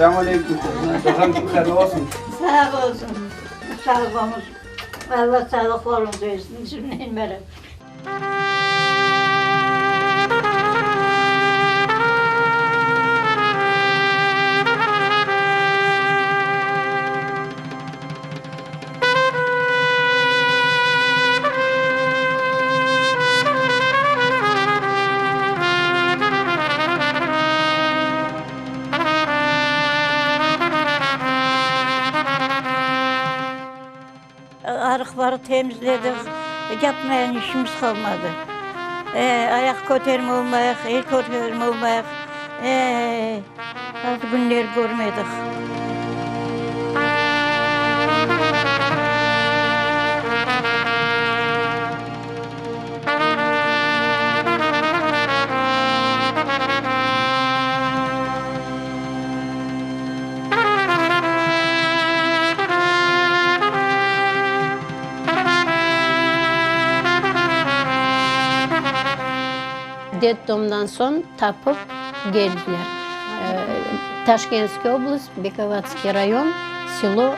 Selâm aleyküm, Doğğan kün hayırlı olsun. Sağ olsun, sağ oluñız. Alla sağlıqlarıñızı versin, cümleni beraber. Arıqları temizledik, yapmayan işimiz qalmadı. Ayaq köterme olmayıq, el köterme olmayıq, az künler körmedik. Detdomdan soñ tapıp geldiler. Taşkentskiy oblast, Bekovatskiy rayon, selo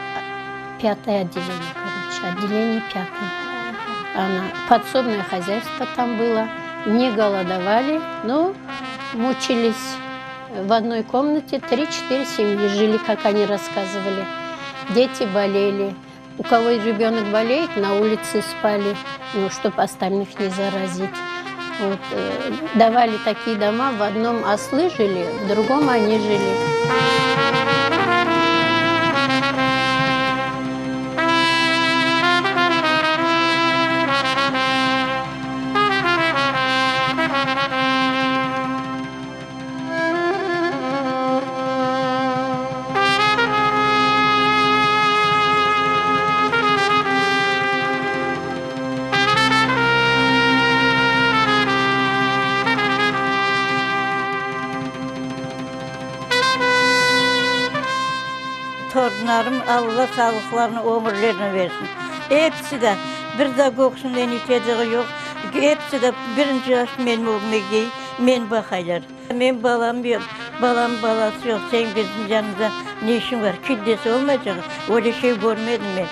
Pâtoye otdeleniye, koroçe, otdeleniye pâtoye. Ana, podsobnoye hozâystvo tam bylo, ne golodovali, no muçilis. V odnoy komnate tri-çetiri semyi jili, kak oni rasskazıvali. Deti boleli. U kogo rebönok boleyet, na ulitse spali, nu, ştob ostalnıh ne zarazit. Vot, davali takiye doma, v odnom oslı jili, v drugom oni jili. Torunlarım Alla sağlıqlarını, ömürlerini bersin. Episi de, bir de köksünden itecigi yoq, episi de birinci yaş menim ögüme key, meni baqaylar. Menim balam yoq, balamnıñ balası yoq, sen bizim yanımızda ne işiñ bar, kit dese olmaycaq, öyle şey körmedim men.